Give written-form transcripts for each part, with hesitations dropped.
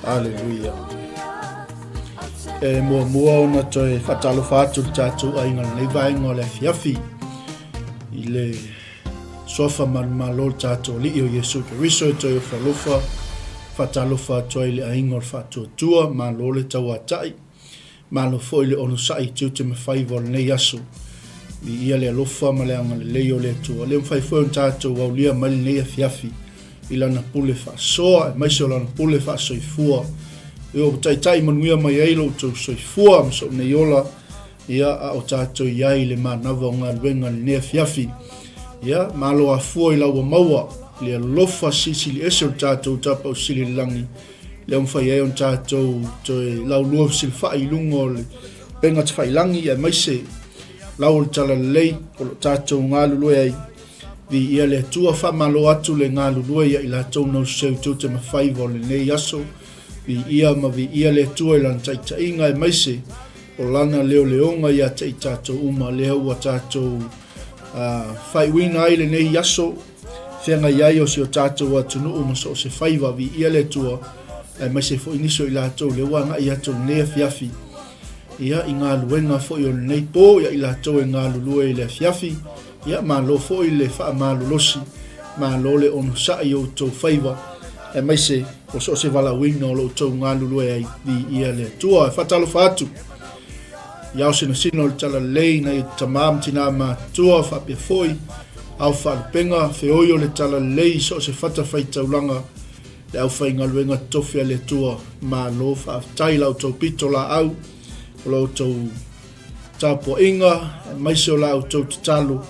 Aleluia. E muamua ona toe faatalofa atu le tatou aiga lenei vaega o le afiafi i le suafa manumalo o le tatou Alii o Iesu Keriso e toe ofo alofa faatalofa atu ai i le aiga o le faatuatua, malo le tauatai. Malo foi le onosai i tiute ma faiva o lenei aso. Viia le alofa ma le agalelei o le Atua. Le mafai foi ona tatou aulia mai lenei afiafi i lana pule faasoa, aemaise o lana pule faasoifua. Ua taitai manuia mai ai lo outou soifua ma sou nei ola, ia, a o tatou i ai i le manava o galuega i lenei afiafi. Ia, malo afua i la ua maua le alofa silisili ese o le tatou Tapausili i le lagi, lea ua mafai ai ona tatou toe laulua fesilafai i luga o le upega tafailagi aemaise lau o le Talalelei o lo o tatou galulue ai. Viia le Atua, faamalo atu le galulue ia i latou na useu i tiute ma faiva o lenei aso. Viia ma viia le Atua i Lana taitaiga aemaise o Lana leoleoga ia te i tatou uma lea ua tatou uh, faaiuina ai lenei aso feagai ai o si o tatou atunuu ma so o se faiva. Viia le Atua aemaise foi nisi o i latou lea ua agai atu i lenei afiafi ia i galuega foi o lenei po ia i latou e galulue i le afiafi. Ia malo foi le faamalolosi, malo le onosai i outou faiva, aemaise o so o se valaauina o lo outou galulue ai, viia le Atua. E faatalofa atu i ao sinasina o le Talalelei nai o tama ma tinā matutua faapea foi ao faalupega feoi o le Talalelei i so o se fatafaitaulaga le aufaigaluega totofi a le Atua. Malo faafetai la outou pito laau o lo outou tapuaiga aemaise o la outou tatalo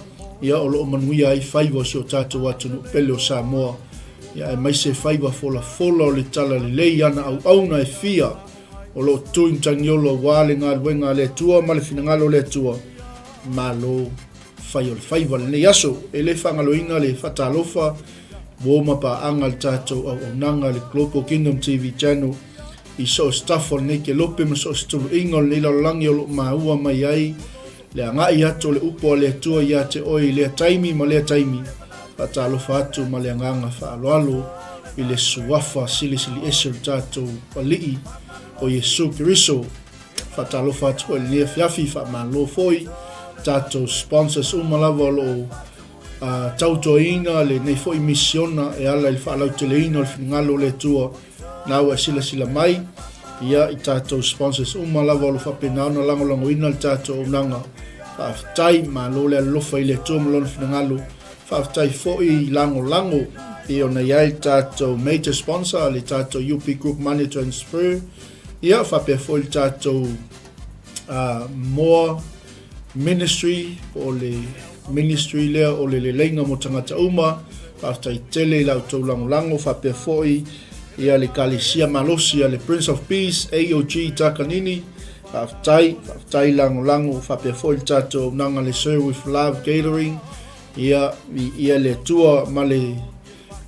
ia o lo o manuia ai faiva o si o tatou atunuu pele o Samoa ia aemaise faiva folafola o le talalelei ana auauna e fia o lo o tui matagiolo aua le galuega a le Atua ma le finagalo o le Atua. Malo fai o le faiva lenei aso. E le faagaloina le faatalofa uo ma paaga le tatou auaunaga le Global Kingdom TV Channel i so o se tafa o lenei kelope ma so o se tuluiga o lenei lalolagi o lo o maua mai ai le agai atu o le upu a le Atua ia te oe i lea taimi ma lea taimi. Faatalofa atu ma le agaga faaaloalo i le suafa silisili ese o le tatou Alii o Iesu Keriso. Faatalofa atu foi i lenei afiafi, faamalo foi tatou sponsors uma lava o lo o tautoaina lenei foi misiona e ala i le faalauteleina o le finagalo o le Atua. Na ua e silasila mai ia i tatou sponsors uma lava o lo o faapena ona lagolagoina le tatou auaunaga. Faafetai, malo le alolofa i le Atua ma lona finagalo. Faafetai foi i lagolago pei ona i ai le tatou major sponsor le tatou UP Group Money Transfer, ia faapea foi le tatou Moa Ministry po o le ministry lea o le leleiga mo tagata uma. Faafetai tele i la outou lagolago faapea foi ia le Ekalesia malosi a le Prince of Peace AOG Takanini. Faafetai, faafetai lagolago faapea foi le tatou auaunaga le Serve with Love Catering. Ia, viia le Atua ma le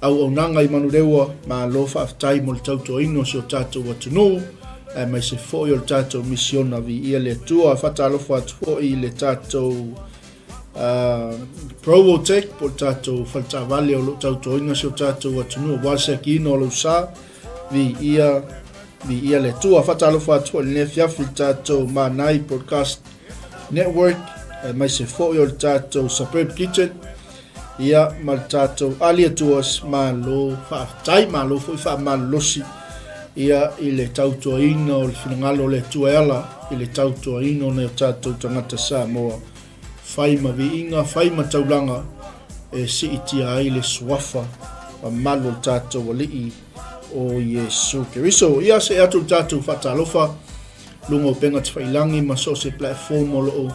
auaunaga i Manurewa, malo faafetai mo le tautuaina o si o tatou atunuu, aemaise foi o le tatou misiona viia le Atua. Faatalofa atu foi i le tatou uh, Provotech po o le tatou faletaavale o lo o tautuaina si o tatou atunuu aua le siakiina o lou sa, viia viia le Atua. Faatalofa atu foi i lenei afiafi i le tatou Manai Podcast Network, aemaise foi o le tatou Suburb Kitchen, Ia, ma le tatou Alia Tours, malo faafetai, malo foi faamalolosi ia i le tautuaina o le finagalo o le Atua e ala i le tautuaina o nai o tatou tagata Samoa. Fai ma viiga, fai ma taulaga e siitia ai le suafa mamalu o le tatou Alii o Iesu Keriso. Ia, see atu le tatou faatalofa luga o upega tafailangi ma so o se platform o lo o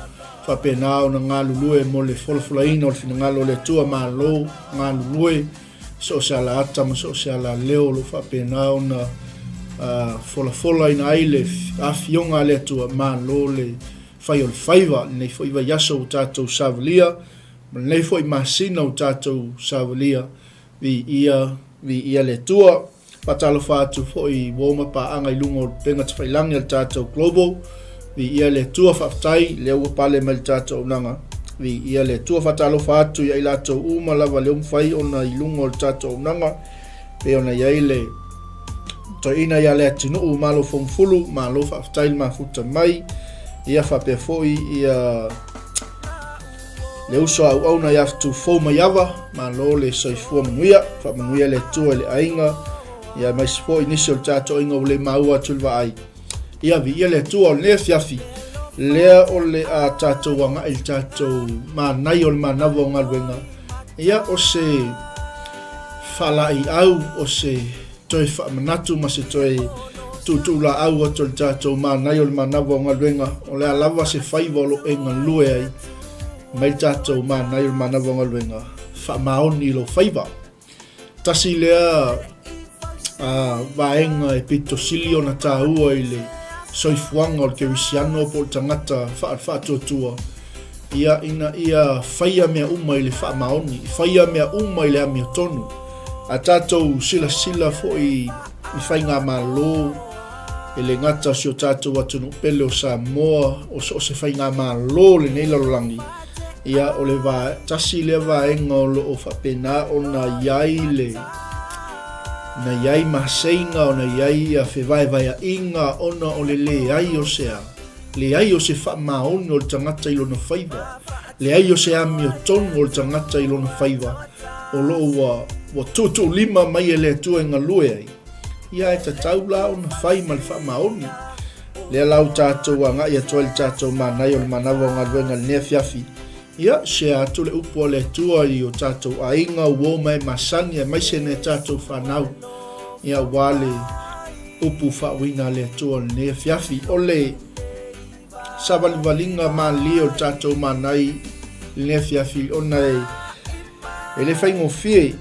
faapena ona galulue mo le folafolaina o le finagalo o le Atua. Malo galulue so o se alaata ma so o se alaleo o lo o faapena ona uh, folafolaina ai le afioga a le Atua. Malo le fai o le faiva lenei foi vaiaso ua tatou savalia ma lenei foi masina ua tatou savalia. Viia, viia le Atua. Faatalofa atu foi i uo ma paaga i luga o upega tafailangi a le tatou Global. Viia le Atua, faafetai lea ua pale mai le tatou auaunaga. Viia le Atua, faatalofa atu ia i latou uma lava lea ua mafai ona i luga o le tatou auaunaga pei ona i ai le toeaina ia Leatinuu Malo Fongufulu, malo faafetai le mafuta mai. Ia faapea foi ia Le uso a auauna ia Fotufou Maiava, malo le soifua manuia, faamanuia le Atua i le aiga, ia aemaise foi nisi o le tatou aiga ua le maua atu le vaai. Ia viia le Atua o lenei afiafi, lea o le a tatou agai i le tatou manaia o le manava o galuega, ia o se faalaeiau, o se toe faamanatu ma se toe tuutuulaau atu o le tatou manaia o le manava o galuega, o le a lava se faiva o lo o e galue ai mai le tatou manaia o le manava o galuega, faamaoni i lou faiva. Tasi lea uh, vaega e pito sili ona taua i le soifuaga o le kerisiano po o le tagata faatuatua. Ia, ina ia faia mea uma i le faamaoni, faia mea uma i le amiotonu. A tatou silasila foi i faigamalo, e le gata o si o tatou atunuu pele o Samoa, o so o se faigamalo o lenei lalolagi, ia, o le va, tasi lea vaega o lo o faapena ona i ai le, na i ai maseiga, ona i ai ia fevaevaeaiga ona o le leai o se a, leai o se faamaoni o le tagata i lona faiva, leai o se amiotonu o le tagata i lona faiva, o lo o ua, ua tuutuulima mai e le Atua e galue ai. Ia e tatau la ona fai ma le faamaoni. Lea la ua tatou agai atu ai le tatou manaia o le manava o galuega i lenei afiafi. Ia, share atu le upu a le Atua i o tatou aiga, uo ma e masani, aemaise nai a tatou fanau. Ia, aua le upu faauiga a le Atua o lenei afiafi. O le savalivaliga malie o le tatou manai i lenei afiafi, ona e E le faigofie,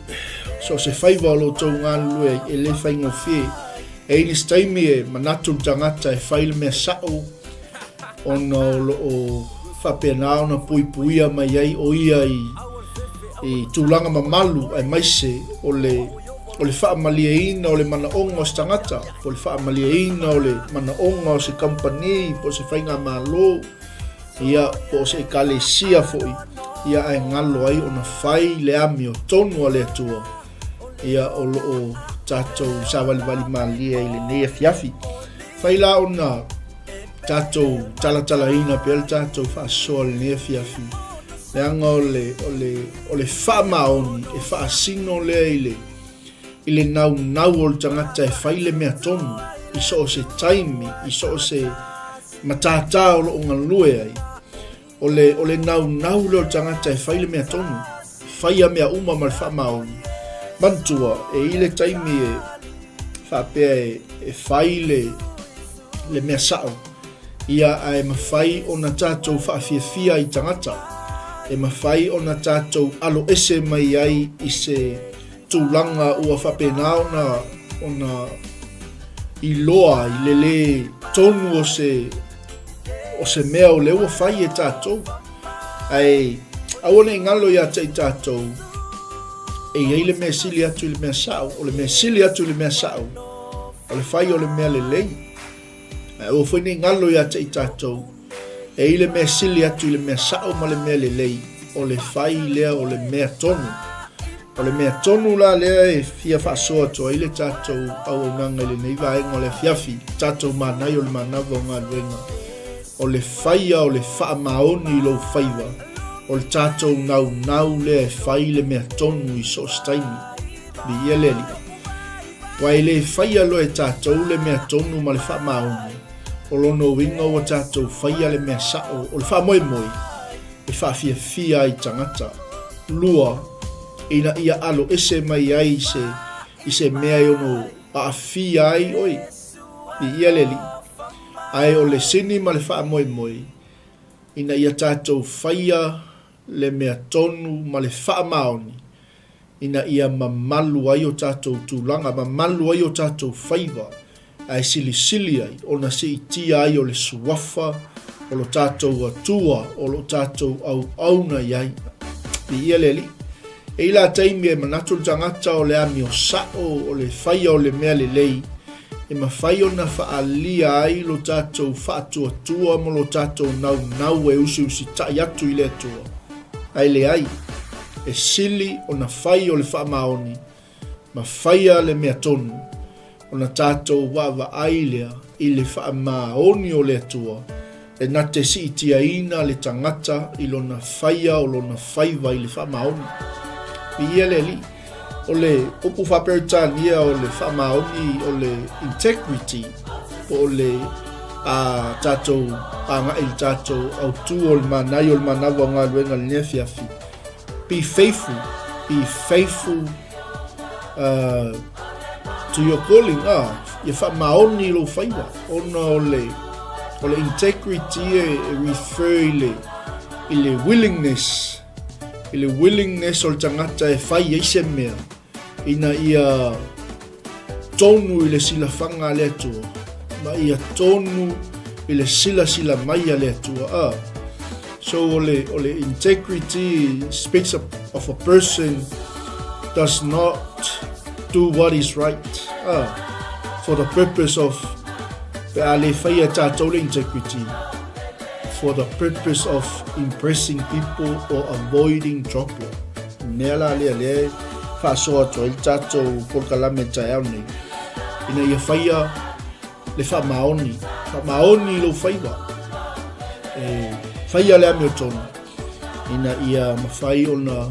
so o se faiva o lo outou galulue ai, e le faigofie. E i ai nisi taimi e manatu le tagata e fai le mea sa'o ona o lo o faapena ona puipuia mai ai o ia i, i tulaga mamalu aemaise o le, o le faamalieina o le manaoga o se tagata, po o le faamalieina o le manaoga o se kamupani, po o se faigamalo. ia po o se ekalesia foi, ia ae galo ai ona fai le amiotonu a le Atua, ia o lo o tatou savalivali malie ai lenei afiafi. Fai la ona tatou talatalaina pea le tatou faasoa lenei afiafi, leaga o le, o le, o le faamaoni e faasino lea i le, i le naunau o le tagata e fai le mea tonu i so o se taimi, i so o se matata o lo o galue ai, o le, o le naunau lea o le tagata e fai le mea tonu, faia mea uma ma le faamaoni. Manatua, e i le taimi e faapea e, e fai le, le mea sa'o, ia ae mafai ona tatou faafiafia i tagata, e mafai ona tatou aloese mai ai i se tulaga ua faapena ona ona iloa i le lē tonu o se o se mea o lea ua fai e tatou. Ae aua ne i galo ia te i tatou, e i ai le mea sili atu i le mea sa'o, o le mea sili atu i le mea sa'o, o le fai o le mea lelei. Ae aua foi ne i galo ia te i tatou, e i ai le mea sili atu i le mea sa'o ma le mea lelei, o le fai lea o le mea tonu. O le mea tonu la lea e fia faasoa atu ai le tatou auaunaga i lenei vaega o le afiafi, tatou manaia o le manava o galuega, o le faia o le faamaoni i lou faiva, o le tatou naunau lea e fai le mea tonu i so o se taimi. Viia le Alii. Aua e le faia loa e tatou le mea tonu ma le faamaoni, o lona uiga ua tatou faia le mea sa'o, o le faamoemoe e faafiafia ai tagata. 2, ina ia alo ese mai ai i se, i se mea e ono aafia ai oe. Viia le Alii. Ae o le sini ma le faamoemoe, ina ia tatou faia le mea tonu ma le faamaoni, ina ia mamalu ai o tatou tulaga, mamalu ai o tatou faiva, ae silisili ai ona siitia ai o le suafa o lo tatou Atua o lo tatou auauna i ai. Viia le Alii. E i la taimi e manatu le tagata o le amio sa'o, o le faia o le mea lelei, e mafai ona faaalia ai lo tatou faatuatua ma lo tatou naunau e usiusitai atu i le Atua. Ae leai, e sili ona fai o le faamaoni ma faia le mea tonu, ona tatou vaavaai lea i le faamaoni o le Atua e na te siitiaina le tagata i lona faia o lona faiva i le faamaoni. Viia le Alii. O le upu faa-Peretania o le faamaoni o le integrity, po o le a tatou agai i le tatou autu o le manaia o le manava o galuega i lenei afiafi. Be faithful, be faithful to your calling, ah, ia faamaoni i lou faiva, ona o le, o le integrity e, e refer i le, i le willingness, i le willingness o le tagata e fai ai se mea, ina ia tonu i le silafaga a le Atua, ma ia tonu i le silasila mai a le Atua. Ah. So o le, o le integrity speaks of, of a person does not do what is right ah, for the purpose of pe a le whaia tātou le integrity for the purpose of impressing people or avoiding trouble. Mea la lea lea e whaasoa atu ai le tātou polokalame taeao nei. Ina ia whaia le whaamaoni, whaamaoni i lou faiva. E whaia le amiotonu, ina ia mawhai ona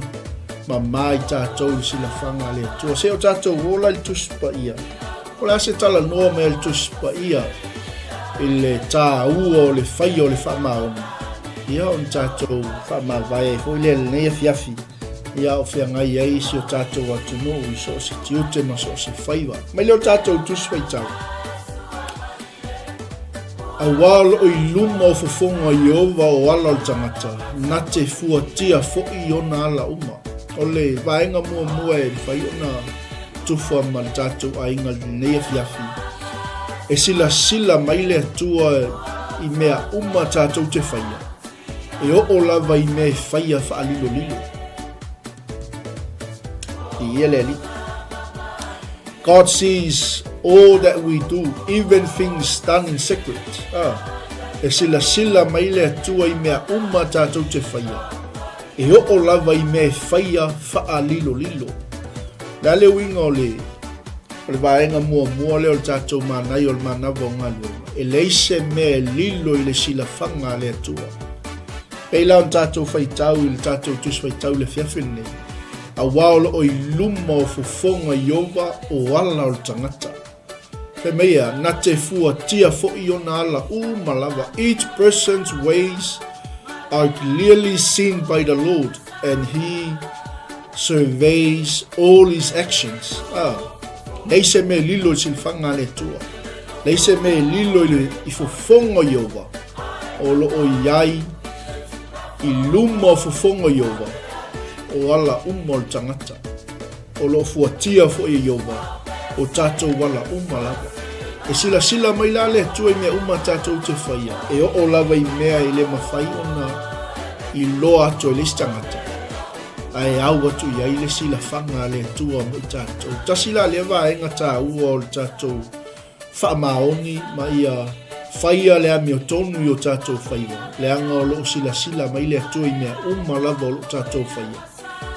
mamā i tātou i le silafaga a le Atua. Se o tātou ola i le Tusi Paia. O le a se talanoa mai a le Tusi Paia i le tāua o le faia o le faamaoni. Ia, ona tātou faamavae ai foi lea i lenei afiafi. Ia o feagai ai si o tātou atunuu i so o se tiute ma so o se faiva. Mai lea o tātou tusi faitau. Auā o loo i luma o fofoga o Ieova o ala o le tagata, na te fuatia foʻi i ona ala uma. O le vaega muamua e mafai ona tufa ma le tatou aiga i lenei afiafi, e silasila mai le Atua i mea uma tatou te faia, E oo lava i mea e faia faalilolilo. I ia le Alii. God sees all that we do, even things done in secret. Ah, e silasila mai le Atua i mea uma tatou te faia. E oo lava i mea e faia faalilolilo. Le a le uiga o le O le vaega muamua lea o le tatou manaia o le manava o galuega, e leai se mea e lilo i le silafaga a le Atua. Pei la ona tatou faitau i le tatou Tusi Faitau i le afiafi lenei, auā o loo i luma o fofoga Ieova o ala o le tagata. Fai mai ia, na te fuatia foʻi ona ala uma lava, each person's ways are clearly seen by the Lord, and he surveys all his actions. Ah, leai se mea e lilo i le silafaga a le Atua. Leai se mea e lilo i le i fofoga o Ieova o loo i ai i luma o fofoga o Ieova o ala uma o le tagata. O loo fuatia foi e Ieova o tatou ala uma lava. E silasila mai la le Atua i mea uma tatou te faia, e oo lava i mea e le mafai ona iloa atu ai le isi tagata. Ae au atu i ai le silafaga a le Atua mo i tatou. Tasi la lea vaega taua o le tatou faamaoni ma ia faia le amiotonu i o tatou faiva, leaga o lo o silasila mai le Atua i mea uma lava o lo o tatou faia,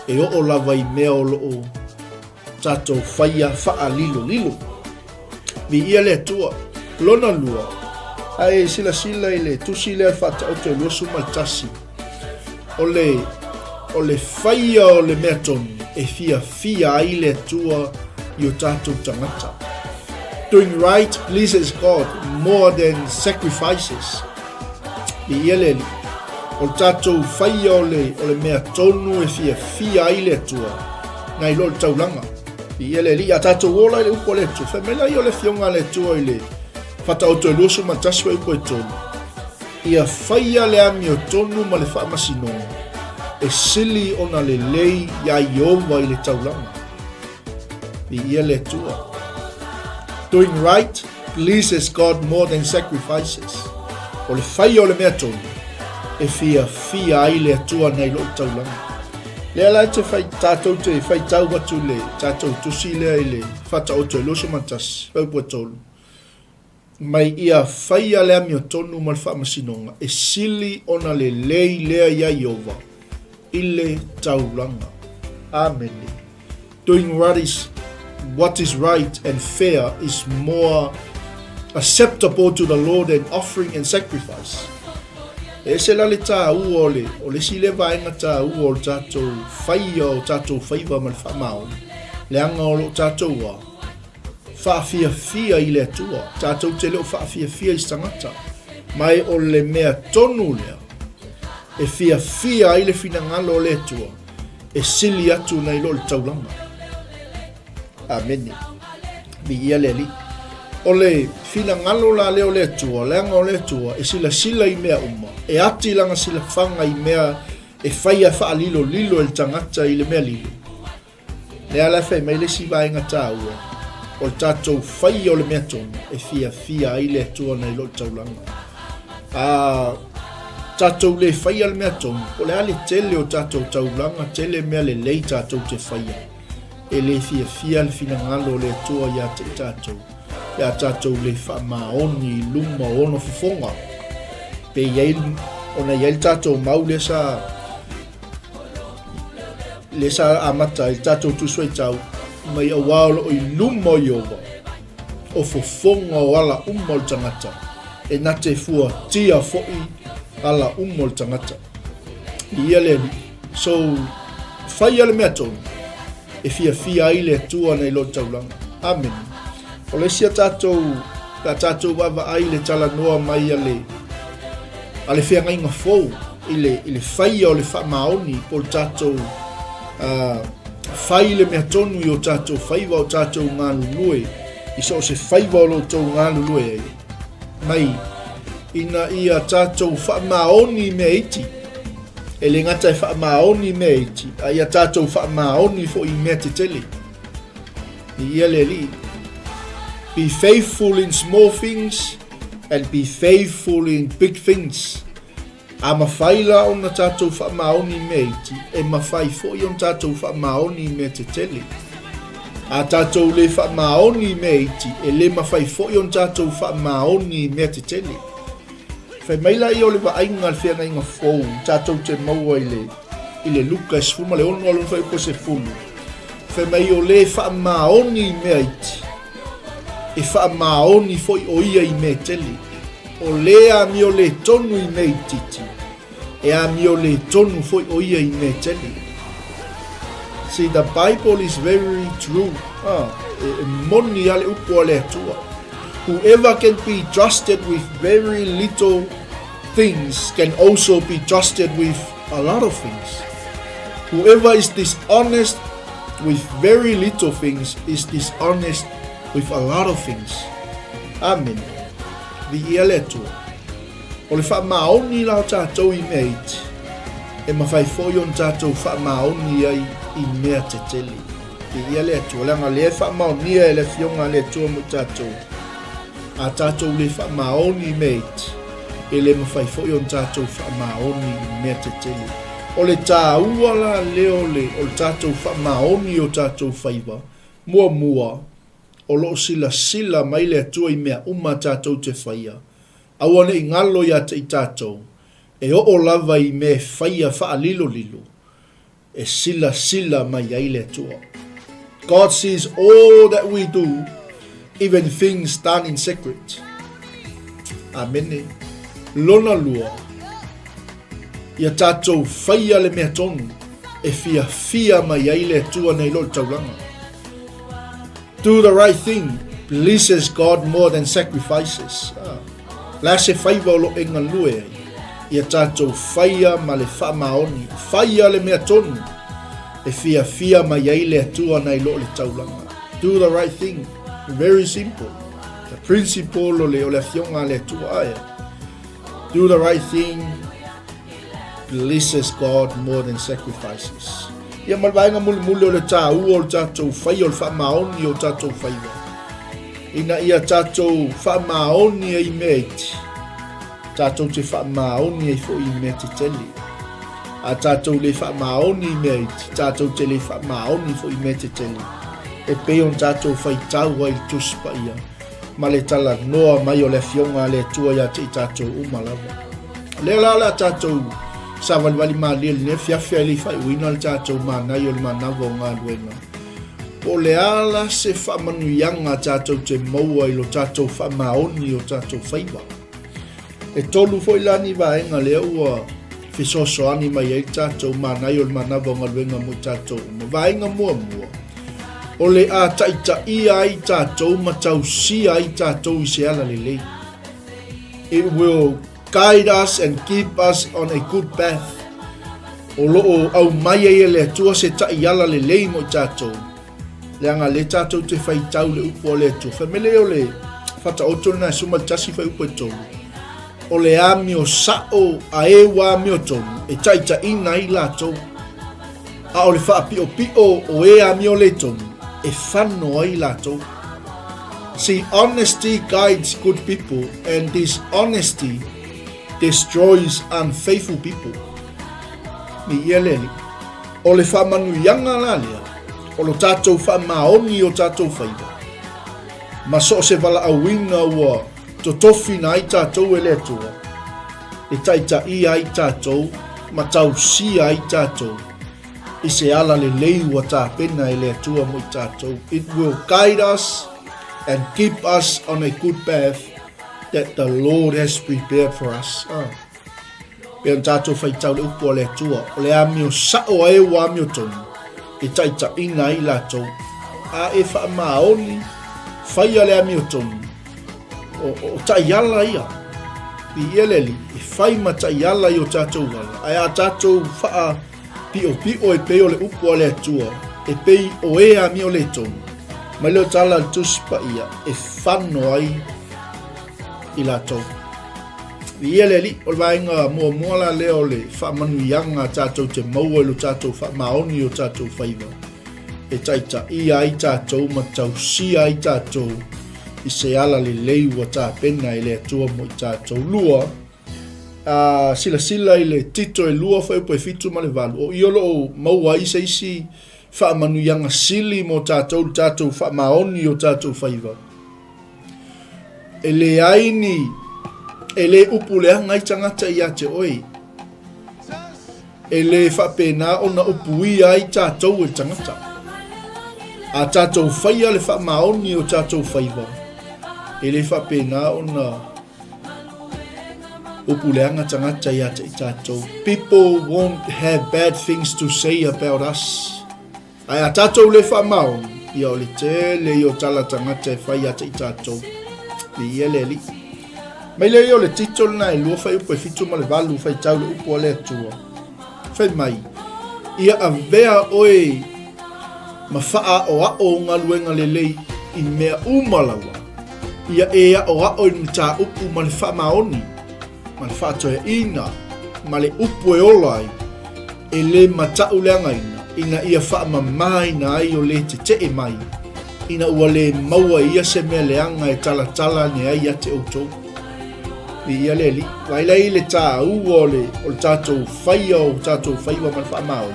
e oo lava i mea o lo o tatou faia faalilolilo. Viia le Atua. Lona lua, a e silasila i le tusi lea Faataoto e 21, o le, o le faia o le mea tonu e fiafia ai le Atua i o tatou tagata. Doing right pleases God more than sacrifices. Viia le Alii. O le tatou faia o le, o le mea tonu e fiafia ai le Atua, nai lo le taulaga. Viia le Alii. A tatou ola i le upu a le Atua, fai mai laia o le Afioga a le Atua i le Faataoto e 21 fuaiupu e 3, Ia faia le amiotonu ma le faamasinoga, e sili ona lelei iā Ieova i le taulaga. Viia le Atua. Doing right pleases God more than sacrifices. O le faia o le mea tonu, e fiafia ai le Atua nai lou taulaga. Lea la te fai, tatou te faitau atu le tatou tusi lea i le Faataoto e 21, fuaiupu e 3, mai ia faia le amiotonu ma le faamasinoga, e sili ona lelei lea iā Ieova i le taulaga. Amene. Doing what is, what is right and fair is more acceptable to the Lord than offering and sacrifice. E ese la le tāua o le, o le isi lea vaega tāua o le tatou faia o tatou faiva ma le faamaoni, leaga o loo tatou a, faafiafia i le Atua, tatou te le o faafiafia i se tagata, ma e o le mea tonu lea e fiafia ai le finagalo o le Atua, e sili atu nai lo le taulaga. Amene. Viia le Alii. O le finagalo la lea o le Atua, leaga o le Atua e silasila i mea uma, e ati lana silafaga i mea e faia faalilolilo e le tagata i le mea lilo. Lea la e fai mai le isi vaega taua, o le tatou faia o le mea tonu e fiafia ai le Atua nai lo le taulaga. A. Tatou le faia le mea tonu, po o le a le tele o tatou taulaga, tele mea lelei tatou te faia, e le fiafia le finagalo o le Atua ia te i tatou, pe a tatou le faamaoni i luma o ona fofoga. Pe i ai, ona i ai le tatou mau lea sa lea sa amata ai le tatou Tusi Faitau mai auā o lo o i luma o Ieova o fofoga o ala uma o le tagata, e na te fuatia foi ala uma o le tagata. I ia le Alii. So, faia le mea tonu e fiafia ai le Atua nei lo taulaga. Amene. O le isi a tatou, pe a tatou vaavaai i le talanoa mai a le, a le feagaiga fou i le, i le faia o le faamaoni po o le tatou uh, fai le mea tonu i o tatou faiva o tatou galulue i so o se faiva o lo outou galulue ai mai ina ia tatou faamaoni i mea iti e le gata e faamaoni i mea iti a ia tatou faamaoni foi i mea tetele. Viia le Alii. Be faithful in small things and be faithful in big things. A mafai la ona tatou faamaoni i mea iti, e mafai foi ona tatou faamaoni i mea tetele. A tatou le faamaoni i mea iti, e le mafai foi ona tatou faamaoni i mea tetele. Fai mai laia o le vaaiga a le feagaiga fou tatou te maua i le, i le Luka e 16 a lona fuaiupu e 10. Fai mai o le faamaoni i mea iti, e faamaoni foi o ia i mea tele. O le amio le tonu i mea itiiti, e amio le tonu foi o ia i mea tele. See, the Bible is very true. Ah, e, e moni a le upu a le Atua. Whoever can be trusted with very little things can also be trusted with a lot of things. Whoever is dishonest with very little things is dishonest with a lot of things. Amen. Viia le Atua. O le faamaoni la o tatou i mea iti, e mafai foi ona tatou faamaoni ai i mea tetele. Viia le Atua, leaga lea e faamaonia e le Afioga a le Atua mo i tatou. A tatou le faamaoni i mea iti, e le mafai foi ona tatou faamaoni i mea tetele. O le taua la lea o le, o le tatou faamaoni i o tatou faiva, muamua, o lo o silasila mai le Atua i mea uma tatou te faia, Aua ne i galo ia te i tatou, e oo lava i mea e faia faalilolilo, e silasila mai ai le Atua. God sees all that we do, even things done in secret. Amene. Lona lua, ia tatou faia le mea tonu e fiafia mai ai le Atua nei lo le taulaga. Do the right thing pleases God more than sacrifices. Ah. Le a se faiva o lo e galue ai, ia tatou faia ma le faamaoni, faia le mea tonu e fiafia mai ai le Atua nai lo le taulaga. Do the right thing. Very simple. The principle o le, o le afioga a le Atua ae. Do the right thing pleases God more than sacrifices. Ia ma le vaega mulimuli o le tāua o le tatou faia o le faamaoni o tatou faiva. Ina ia tatou faamaoni ai i mea iti, tatou te faamaoni ai foi i mea tetele. A tatou le faamaoni i mea iti, tatou te le faamaoni foi i mea tetele. E pei ona tatou faitau ai i le Tusi Paia. ma le talanoa mai o le Afioga a le Atua ia te i tatou uma lava. O lea la o le a tatou savalivali malie i lenei afiafi ae le i faaiuina le tatou manaia o le manava o galuega. Po o le a la se faamanuiaga tatou te maua i lo tatou faamaoni o tatou faiva. E tolu foi la ni vaega lea ua fesoasoani mai ai le tatou manaia o le manava o galuega mo i tatou uma. Vaega muamua, o le a taitaia ai tatou ma tausia ai tatou i se ala lelei. It will guide us and keep us on a good path. O lo o aumai ai e le Atua se taiala lelei mo i tatou. Leaga lea tatou te faitau le upu a le Atua. Fai mai lea o le Faataoto lena e 11 fuaiupu e 3. O le amio sa'o a e ua amiotonu e taitaiina ai latou, a o le faapiʻopiʻo o e amioletonu e fano ai latou. See, honesty guides good people and dishonesty. destroys unfaithful people. Viia le Alii. O le faamanuiaga la lea, o lo tatou faamaoni i o tatou faiva, ma so o se valaauina ua totofina ai tatou e le Atua, e taitaia ai tatou ma tausia ai tatou i se ala lelei ua tapena e le Atua mo i tatou. It will guide us and keep us on a good path that the Lord has prepared for us. Ah. Pei ona tatou faitau le upu a le Atua, o le amio sa'o a e ua amio tonu, e taitaiina ai latou, a e faamaoni, faia le amio tonu, o, o taiala ia, viia le Alii, e fai ma taiala i o tatou ala, ae a tatou faapiopio e pei o le upu a le Atua, e pei o e amio le tonu, mai lea o tala a le Tusi Paia, e fano ai i latou. Viia le Alii, o le vaega muamua la lea o le faamanuiaga tatou te maua i lo tatou faamaoni i o tatou faiva, e taitaia ai tatou ma tausia ai tatou i se ala lelei ua tapena e le Atua mo i tatou. Lua, a silasila i le Tito e 2 fuaiupu e 7 ma le 8, o i o lo o maua ai se isi faamanuiaga sili mo tatou i le tatou faamaoni i o tatou faiva. E leai ni, e le upu leaga ai tagata ia te oe. E le faapena ona upuia ai tatou e le tagata. A tatou faia le faamaoni o tatou faiva, e le faapena ona upu leaga tagata ia te i tatou. People won't have bad things to say about us. Ae a tatou le faamaoni, ia o le tele ia o tala tagata e fai ia te i tatou. Viia le Alii. Mai lea ia o le Tito lena e 2 fuaiupu e 7 ma le 8 faitau le upu a le Atua. Fai mai, ia avea oe ma faaaoao o galuega lelei i mea uma lava. Ia e aoao i le mataupu ma le faamaoni. ma le faatoeaina, ma le upu e ola ai, e le matauleagaina, ina ia faamamaina ai o le tetee mai, ina ua le maua e ia se mea leaga e talatala ane ai ia te outou. Viia le Alii. Vaai la i le taua o le, o le tatou faia o tatou faiva ma le faamaoni,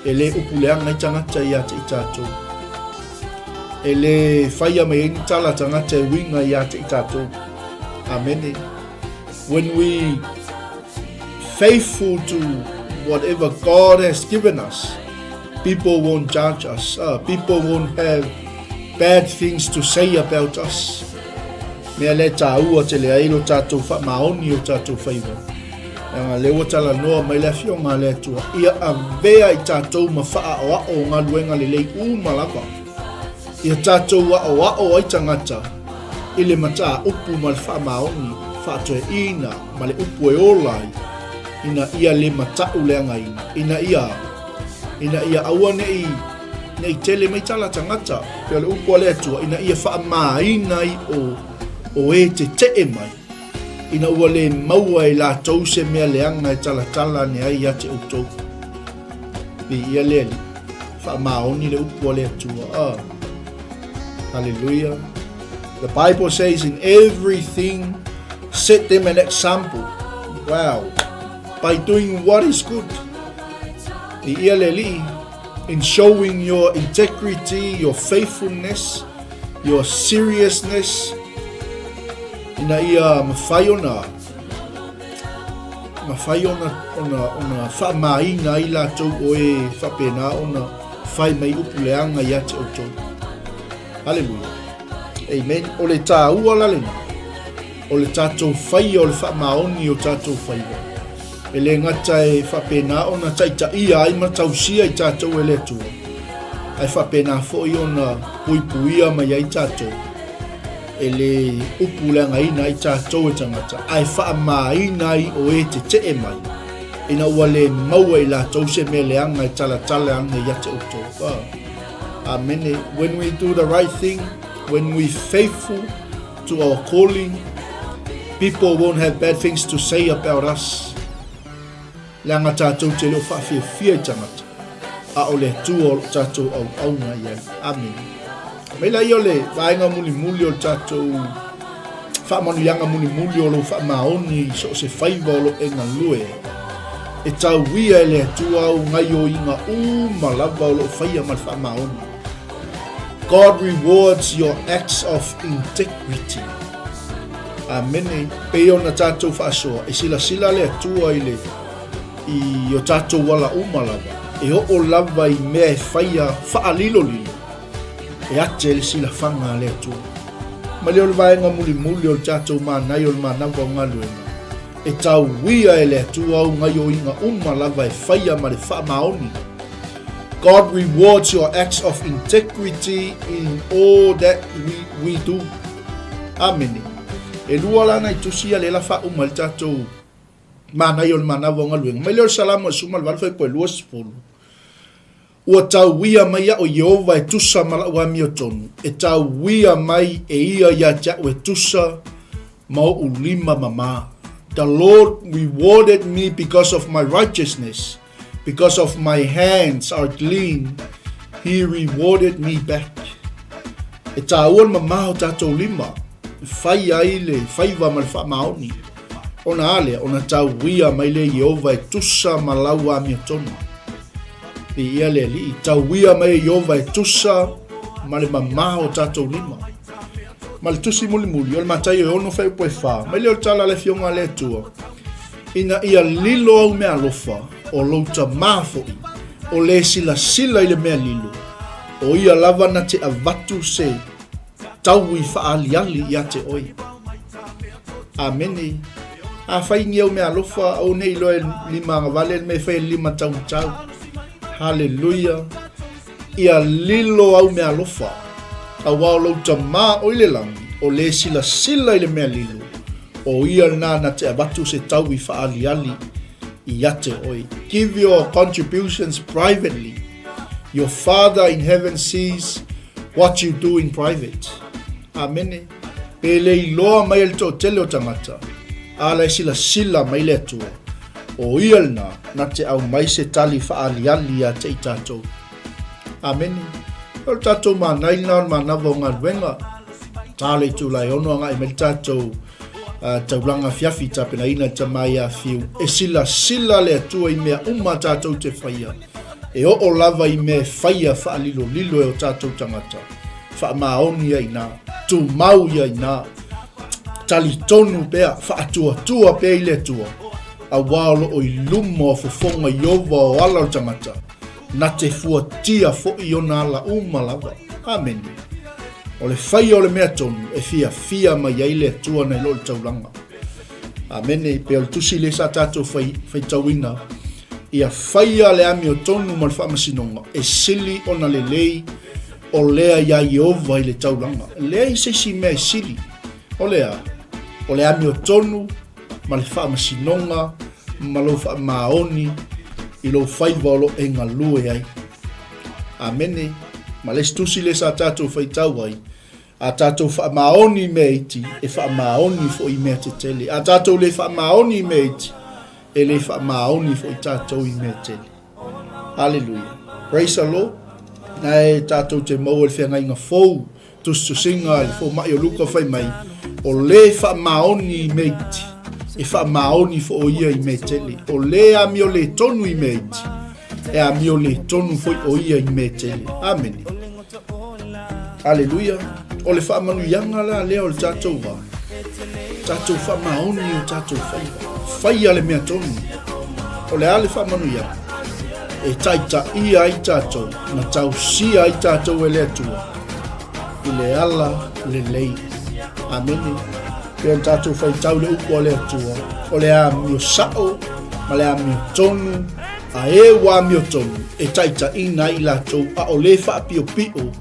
e le upu leaga ai tagata ia te i tatou. E le faia mai ai ni tala tagata e uiga ia te i tatou. Amene. When we faithful to whatever God has given us, people won't judge us. People won't have bad things to say about us. Mea lea tāua tele ai lo tātou whaamaoni o tātou whaiwa. Leaga lea ua talanoa mai le Afioga a le Atua, ia avea i tātou ma whaaoao o galuega lelei uma lava. Ia tātou aoao ai tagata i le mataupu ma le faamaoni faatoeaina ma le upu e ola ai, ina ia le matauleagaina, ina ia, ina ia aua ne i, ne i tele mai tala tagata, pei o le upu a le Atua, ina ia faamāina ai o, o e tetee mai, ina ua le maua e latou se mea leaga e talatala ane ai ia te outou. Viia le Alii. Faamaoni le upu a le Atua. Ah. Hallelujah. The Bible says in everything, set them an example. Wow. By doing what is good. Viia le Alii. In showing your integrity, your faithfulness, your seriousness, ina ia mawhai ona mawhai ona ona ona whaamāina ai latou o e whapena ona whai mai upu leaga ia te outou. Hallelujah. Amen. O le tāua la lena, o le tātou whaia o le whaamaoni o tātou whaiwa. E le gata e faapena ona taitaia ai ma tausia i tatou e le Atua, ae faapena foi ona puipuia mai ai tatou e le upu leagaina ai tatou e tagata, ae faamāina ai o e tetee mai, ina ua le maua i latou se mea leaga e talatala ane ia te outou. Ah. Amene. When we do the right thing, when we faithful, to our calling, people won't have bad things to say about us. Leaga tatou te le o faafiafia i tagata, a o le Atua o lo tatou auauna i ai. Amene. Mai la ia o le vaega mulimuli o le tatou Faamanuiaga mulimuli o lou faamaoni i so o se faiva o lo e galue ai. E tauia e le Atua au gaioiga uma lava o lo o faia ma le faamaoni. God rewards your acts of integrity. Amene. Pei ona tatou faasoa, e silasila le Atua i le i o tatou ala uma lava, e oo lava i mea e faia faalilolilo, e ate le silafaga a le Atua. Ma le o le vaega mulimuli o le tatou manaia o le manava o galuega, e tauia e le Atua au gaioiga uma lava e faia ma le faamaoni. God rewards your acts of integrity in all that we do. Amene. E lua la nai tusi ia lea la faauma ai le tatou manaia o le manava o galuega. Mai lea o le Salamo e 18 fuaiupu e 20. Ua tauia mai au e Ieova e tusa ma la'u amiotonu, e tauia mai e ia ia te a'u e tusa ma oʻu lima mamā. The Lord rewarded me because of my righteousness, because of my hands are clean, he rewarded me back. E tāua le mamā o tātou lima, e fai ai le faiva ma le faamaoni. Ona a lea, ona tauia mai lea e Ieova e tusa ma lau amiotonu. Viia le Alii, tauia mai e Ieova e tusa ma le mamā o tatou lima. Ma le tusi mulimuli, o le Mataio e ono fuaiupu e fa, mai lea o le tala a le Afioga a le Atua, Ina ia lilo au meaalofa, o lou tamā foʻi, o le silasila i le mea lilo, o ia lava na te avatu se taui faaaliali ia te oe. Amene. Afai ni au meaalofa, aua ne i loa e lima agavale le mea e fai e lima taumatau. Haleluia. Ia lilo au meaalofa, auā o lou tamā o i le lagi, o le silasila i le mea lilo, o ia lena na te avatu se taui faaaliali ia te oe. Give your contributions privately. Your Father in heaven sees what you do in private. Amene. Pe le iloa mai e le toatele o tagata, a la e silasila mai le Atua, o ia lena na te aumai se tali faaaliali ia te i tatou. Amene. O le tatou manai lena o le manava o galuega. Ta le itula e ono agai mai le tatou taulaga afiafi tapenaina le tama ia Fiu. E silasila le Atua i mea uma tatou te faia. E oo lava i mea e faia faalilolilo e o tatou tagata. Faamaoni ia inā. Tumau ia inā. Talitonu pea, faatuatua pea i le Atua, auā o loo i luma o fofoga Ieova o ala o le tagata, na te fuatia foʻi ona ala uma lava. Amene. O le faia o le mea tonu e fiafia mai ai le Atua nai lo le taulaga. Amene. Pei o le tusi lea sa tatou fai, faitauina, ia faia le amiotonu ma le faamasinoga e sili ona lelei o lea iā Ieova i le taulaga. E leai se isi mea e sili. O le a? O le amiotonu ma le faamasinoga ma lou faamaoni i lou faiva o lo o e galue ai. Amene. Ma le isi tusi lea sa tatou faitau ai, a tatou faamaoni i mea iti, e faamaoni foi i mea tetele. A tatou le faamaoni i mea iti, e le faamaoni foi tatou i mea tele. Haleluia. Praise the Lord. Na e tatou te maua i le feagaiga fou, tusitusiga i le fomai o Luka fai mai, o le faamaoni i mea iti, e faamaoni foi o ia i mea tele. O le amio le tonu i mea iti, e amio le tonu foi o ia i mea tele. Amene. Aleluia. O le faamanuiaga la lea o le tatou va. Tatou faamaoni o tatou faiva. Faia le mea tonu. O le a le faamanuiaga? E taitaia ai tatou, na tausia ai tatou e le Atua i le ala lelei. Amene. Pei ona tatou faitau le upu a le Atua, o le amio sao ma le amio tonu, a e ua amiotonu e taitaiina ai i latou a o le faapiopio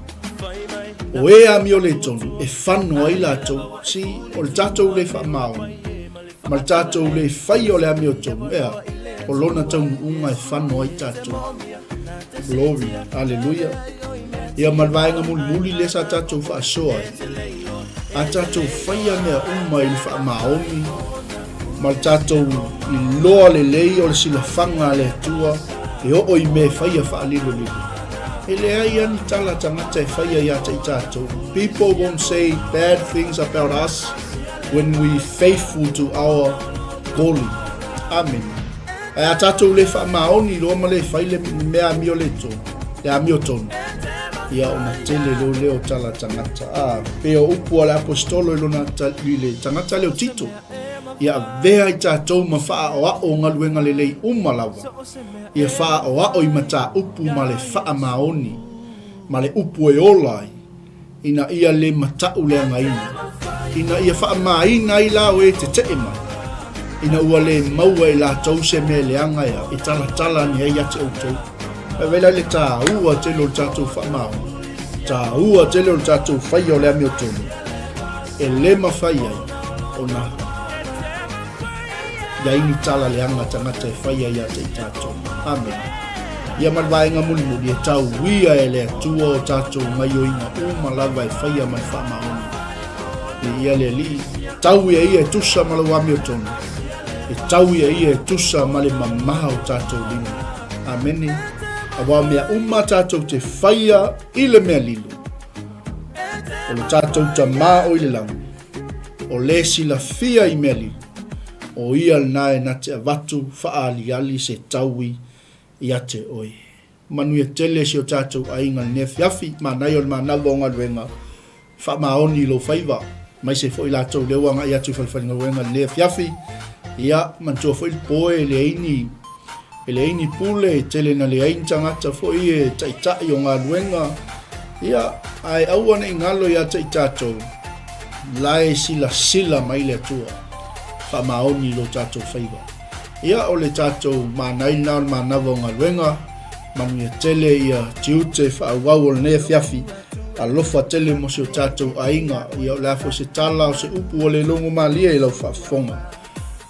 o e amio le tonu e fano ai latou. Si, o le tatou le faamaoni ma le tatou le faia o le amiotonu, ea, o lona taunuuga e fano ai tatou. Glory, hallelujah. Ia ma le vaega mulimuli lea sa tatou faasoa ai, a tatou faia mea uma i le faamaoni ma le tatou iloa lelei o le silafaga a le Atua e oo i mea e faia faalilolilo. E leai lava ni tala tagata e faia ia te i tatou. People won't say bad things about us. When we faithful to our calling. Amene. Ae a tatou le faamaoni loa ma le fai le mea amio le tonu, le amio tonu, ia ona tele loa lea o tala tagata. A, pei o upu a le aposetolo i lona i le tagata lea o Tito, ia avea i tatou ma faaoao galuega lelei uma lava, ia faaoao i mataupu ma le faamaoni, ma le upu e ola ai, ina ia le mata'u leagaina, ina ia faamāina ai la o e tete'e mai, ina ua le maua e latou se mea leaga e e talatala ane ai ia te outou. Vaivai la i le tāua tele o le tatou faamaoni, tāua tele o le tatou faia o le amiotonu, e le mafai ai ona i ai ni tala leaga tagata e faia ia te i tatou. Amene. Ia ma le vaega mulimuli e tauia e le Atua o tatou gaioiga uma lava e faia ma le faamaoni. Viia le Alii, tau ia ia e tusa ma lau amiotonu, e tau ia ia e tusa ma le mamaha o tatou lima. Amene. Aua o mea uma tatou te faia i le mea lilo, o lo tatou Tamā o i le lagi, o le silafia i mea lilo, o ia lena e na te avatu faaaliali se taui ia te oe. Manuia tele si o tatou aiga i lenei afiafi, manaia o le manava o galuega, faamaoni i lou faiva, aemaise foi latou lea ua agai atu i falefalegaluega i lenei afiafi. Ia, manatua foi le po e leai ni e leai ni pule, e tele na leai ni tagata foi e taitai o galuega. Ia, ae aua ne i galo ia te i tatou, la e silasila mai le Atua, faamaoni i lo tatou faiva. Ia, o le tatou manai lena o le manava o galuega, manuia tele ia tiute faaauau o lenei afiafi, alofa tele mo si o tatou aiga. Ia, o le a foi se tala o se upu ua le logo malie i lau faafofoga.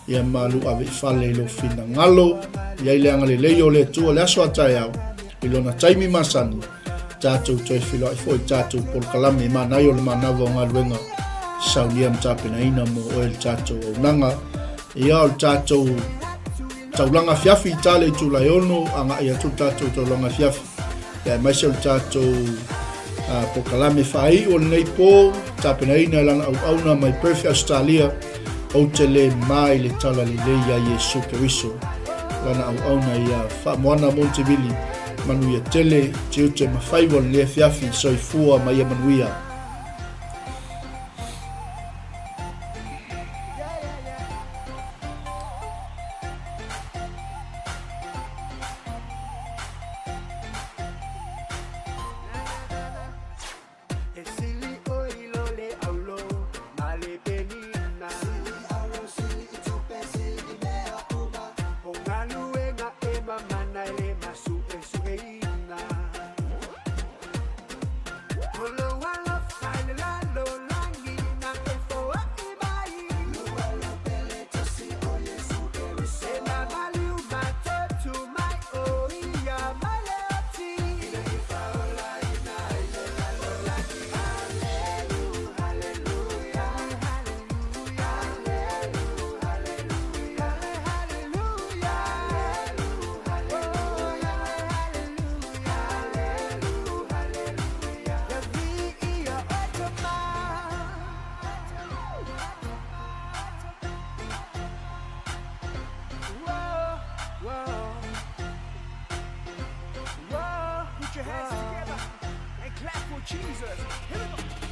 Ia malu ave i fale i lou finagalo, i ai le agalelei o le Atua le aso a taeao, i lona taimi masani, tatou toe feiloai foi i tatou polokalame manaia o le manava o galuega saunia ma tapenaina mo oe le tatou auaunaga. Ia o le tatou taulaga afiafi i ta le itula e 6 agai atu le tatou taulaga afiafi. Ia aemaise o le tatou polokalame faaiu o lenei po, tapenaina e lana auauna mai Perth, Australia, ou te le ma i le tala lelei ia Iesu Keriso. Lana auauna ia Faamoana Montevili, manuia tele, tiute ma faiva o lenei afiafi, soifua ma ia manuia. Put your hands together and clap for Jesus. Here we go.